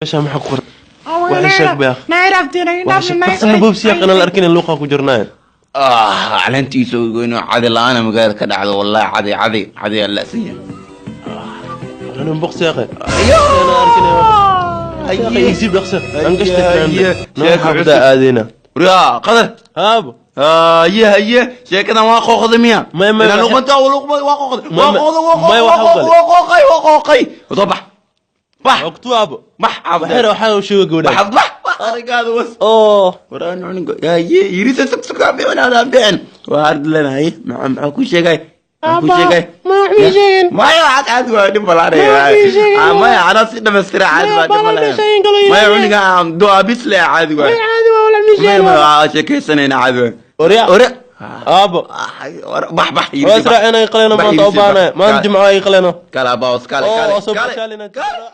Meesha maxaa ku qoran? Waxay sheeg baa. Dhaqsana boobsi yaqaan la arkin luuqa ku jirnaa. Ah, caleentiisa goyno, cadi la'aana magaalada ka dhacdo. Wallahi cadi cadi cadi aa la'san yahay. Ana boqsi yaqaan. Ana arkin. Yaqaan isib dhaqsa. Aan gashtay. Sheeko xabda aadina. Yaa Qadar. Haabo. Haye haye, sheekadan waa qooqda miya? May, inaan luqmanta luqma waa qooqda, waa qooqda, waa may, qooqda, waxa waa u qooqda, waa qooqay, waa qooqay. Soo bax, bax. Waqtu aabo. Bax. Waxay waxa uu sheegay gabadha. Bax bax bax, arigaada was. Oo. Waraan cunuga haye yirisa, sug sug, aan bixin, aan bixin, waa ardlan. Haye, maxaa ku sheegay? Maxaa ku sheegay? Ma wax mii sheegin. Maya, cad cad waa dhib Ma wax ii sheegin. Malaanaya. Maya, anaa si dhamaystira caadi baa dhib Maya, malaaya. sheegin kaloo maya yidhi. Cunuga du'a bisle caadi waa. Caadi waa wala mii maya sheegin. Maya, waa sheekaysanayna, caadi waa. Orya. Ore. Aabo. Bax bax. Waa israacina ay qalena Bax, maanta yirisi, u baanay. bax. Maanta jimco ay qalena. Kala baos, kale Oo kale soo kale bashaalina. Kale.